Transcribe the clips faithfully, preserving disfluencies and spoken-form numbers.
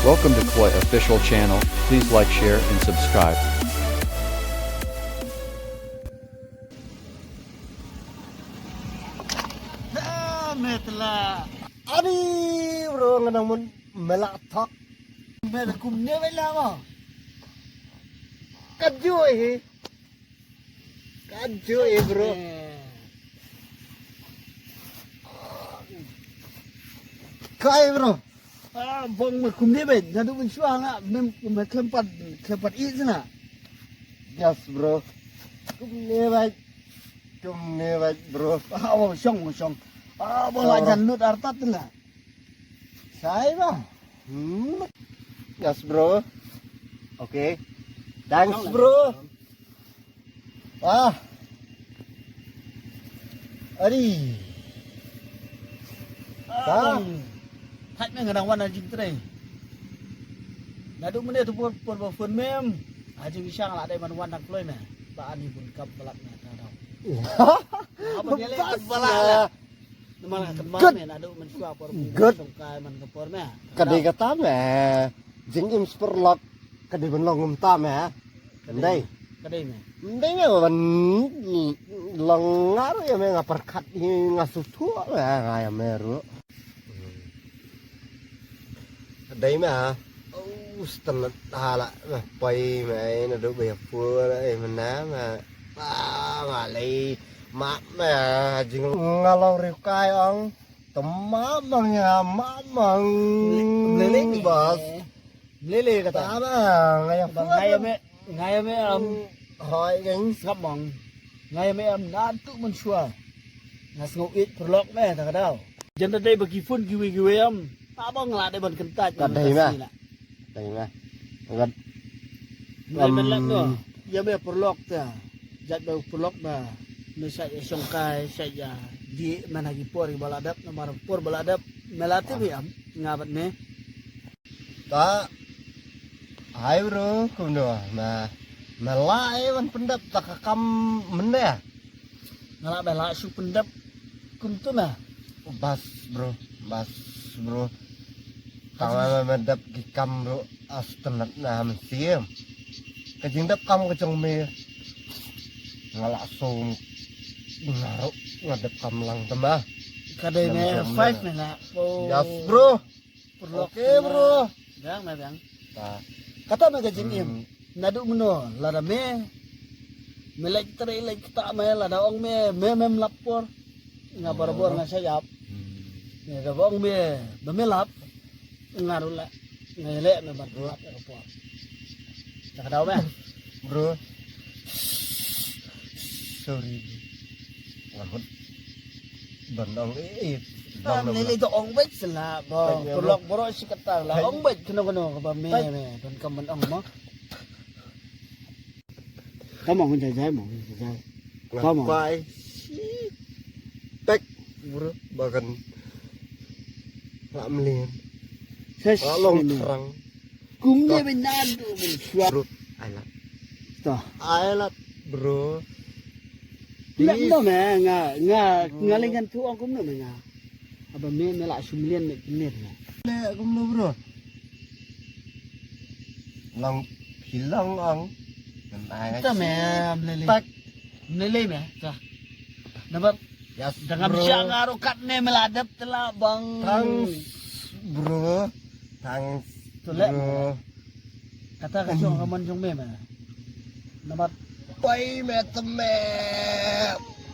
Welcome to Koi Official Channel. Please like, share, and subscribe. Ah, metla. Ani bro, ngan nang mun melak thok. Mel kumne bela mo. Kaju eh. Kaju eh bro. Kai bro. Ah, bong me kumne be. Nadu men shwa nga mem me klempat klempat i sina. Yes bro. Kumne be. Kumne be bro. Ah, bong shong bong shong. Ah, bong la jan nut artat na. Sai ba. Hmm. Yes bro. Okay. Thanks bro. Ah. Ari. Ah. Thait me nga dang wan ha jingtrei. Naduh mynne tu por por ba phone mem. Ha jingshisha nga la dei ban wan dang kloi me. Ba ani bun kap balat me ta dau. Apa dia leh kap balat lah. Namar nga kynmaw me naduh mynshuwa por me. Good. Sngewkai man ka por me. Ka dei kata me. Jingim spurlok ka dei ban long kumta me. Ka dei. Ka dei me. Ka dei me ban long nga ruh ïa me nga pyrkhat hi nga sngewthuh me nga ïa me ruh. Ka dei me. Oh, stylus hala me poi me naduh ba ïa pur eh mena me. Ah, nga lei map me jing nga long riewkai ong. Tama bang ïa map bang. Mlei lei me. Bas. Mlei lei kata. Tama nga ïa pur. Nga ïa me, nga ïa me am. Hoi geng. Sngap bang. Nga ïa me am naduh mynshuwa. Nga sngew ïeit pyrlok me ta ka daw. Jan da dei ba ki phone kiwei kiwei am. Tama nga la dei ban kyntait. Ka dei me. Dei me. Ngat. Mlei me lak no. Ïa me pyrlok ta. Jait ba pyrlok ba. Me sa ïa shongkai sa ïa. Di mana ki por ba la dep namar por ba la dep. Me la tip ïa am nga bad me. Ta. Hai bro, kumno ma ma la ai wan pyndep ta ka kam mynne. Nga la ba la shu pyndep kumtu ma. Bas bro, bas bro. Tang ma ma dep ki kam bro, as tynat na mynsiem. Ka jingdep kam ka jong me. Nga la sum nga ruh nga dep kam lang tama. Ka dei me five me na. Yes bro. Pyrlok. Okay bro. Biang me biang. Kata me ka jingim. Naduh mynno lada me me leit trei leit kata me lada ong me me mem lap por. Nga barabor nga shah ïap. Lada ong me ba me lap nga ruh la nga leh me ban lap ka por. Ka daw me. Bro. Sorry. Ngamut. Ban ong eh. Ban ong lili to ong bek sela ba. Pyrlok bro shi kata la ong bek keno keno ba me me ban kam ban ong mo. Tama hun jai jai mo jai. Tama. Pai. Tek bro bagan. La mlien. La long terang. Kumne be naduh mynshuwa. Bro, ai lat. To. Ai lat bro. Lem no me nga nga nga lengan tu ong kumno me nga. Aba me me la sumlien me kumne me. Le kumno bro. Lang hilang ang. Kan ai. Ta me am lele. Tak. Am lele me ta. Dapat. Yes. Dangam sha nga ro kat ne me la dep tela bang. Thanks bro. Thanks. Bro. Kata ka shong ka man jong me me. Namar pai me teme.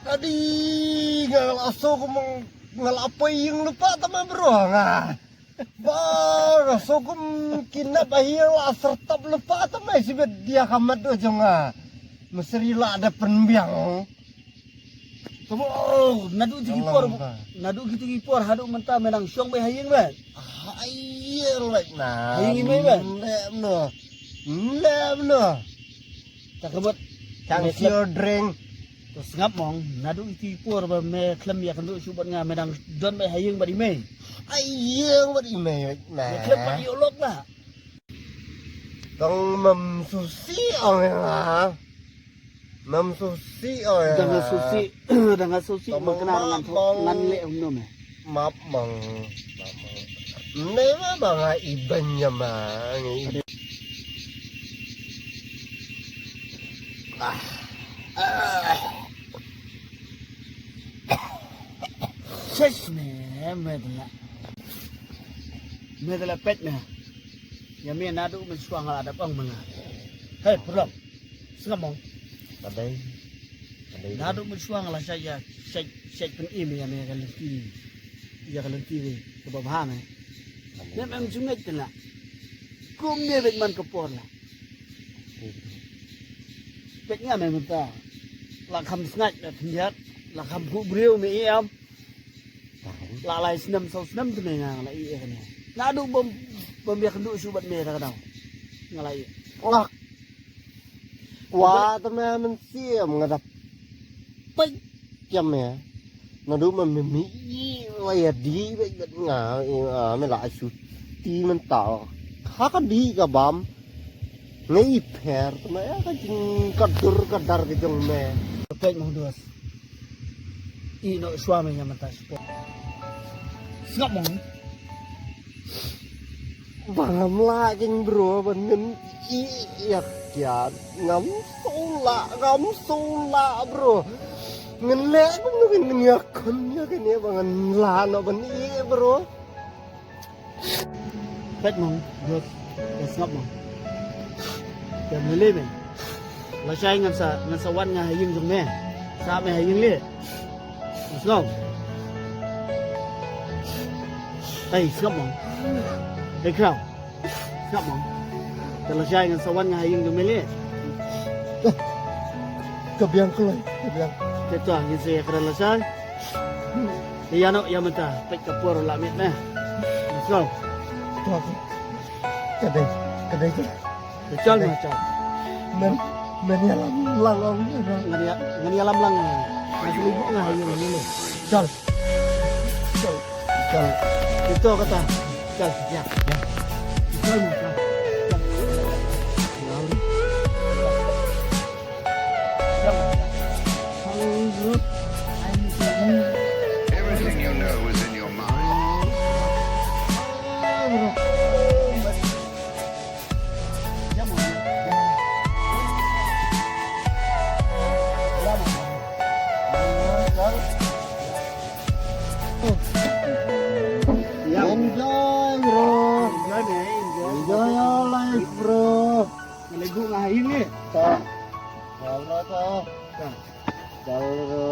Adi nga la so ko mong nga la pai ïing lupa teme bro nga. Ba nga so ko kinap ahi la sertap lupa teme sibet dia kamat do jong nga. Mesri la ada penbiang. Tamo, naduh kito ki por, naduh kito ki por haduh mynta me nang shong beit ha ïing beit. Ha ïing beit na. Ha ïing i mei beit. Mlem no. Mlem no. Ta ka mut. Thanks your drink. To sngap mong, naduh kito ki por ba me khlem ïa kynduh shuh bad nga me nang don beit ha ïing bad i mei. Ha ïing bad i mei beit na. Me khlem pat ïoh lok la. Tang mam susi ong ïa nga. Mam susi oi. Dang susi, dang susi ma kena ngan ngan leh um nom eh. Map mang. Map mang. Nei ma ba nga i banya ma ngi. Shisha me, me dala. Me dala peit me. Ïa me naduh mynshuwa nga la dep ong ma nga. Hei, pyrlok. Sngap mo. Ka dei. Ka dei. Naduh mynshuwa nga la shait ïa, shait, shait pyni me ïa me ïa ka lynti. Ïa ka lynti kaba bha me. Ka dei. Mem em jingngeit te la. Kumne beit man ka por la. Beit nga me mynta. La kham sngaid beit khyndiat. La kham khuh briew me i em. La lai snem saw snem te me nga la ïeh kane. Naduh bym, bym ïakynduh shuh bad me da ka daw. Nga la ïeh. Wah. Kwah te me mynsiem nga da peit ïa me. Naduh ma me mi i wa ïa di beit bad nga i nga me la shu ti mynta. Ha ka di ka bam. Nga i pher te me ka jing ka dur ka dar ka jong me. Peit mo dos. I no shuwa me ïa mynta sport. Sngap mo. Ba ngam lah king bro ban ngin i ïa kiad ngam sula ngam sula bro. Ngin leh kum nu ngin ïa khun ïa kane ba ngan lah no ban i bro. Peit mo, Jot, sngap mo. Te me leh me. Lashai ngan sa, ngan sa wan nga ha ïing jong me. Sa me ha ïing leh. Sngap. Ei, sngap mo. Ei, kraw. Sngap mo. Te lashai ngan sa wan nga ha ïing jong me leh. Ka biang kloi, ka biang. Te to ngin sa ïa kren lashai. Te ïa no ïa mynta peit ka por la miet ne. Let's go. To. Ka dei, ka dei. Te chal ma chal. Men, men ïalam lang ong. Ngan ïa, ngan ïalam lang. Ngan sa leit buh nga ha ïing jong me. Chal. Chal. Chal. Ito kata. Chal. Ya. Ya. Chal ma chal. Chal. Everything you know is in your mind. Enjoy, bro. Enjoy, man. Enjoy. Enjoy your life, bro. Nga leit buh nga ha ïing eh. Ta. Wala ta. Ta. Dal, bro.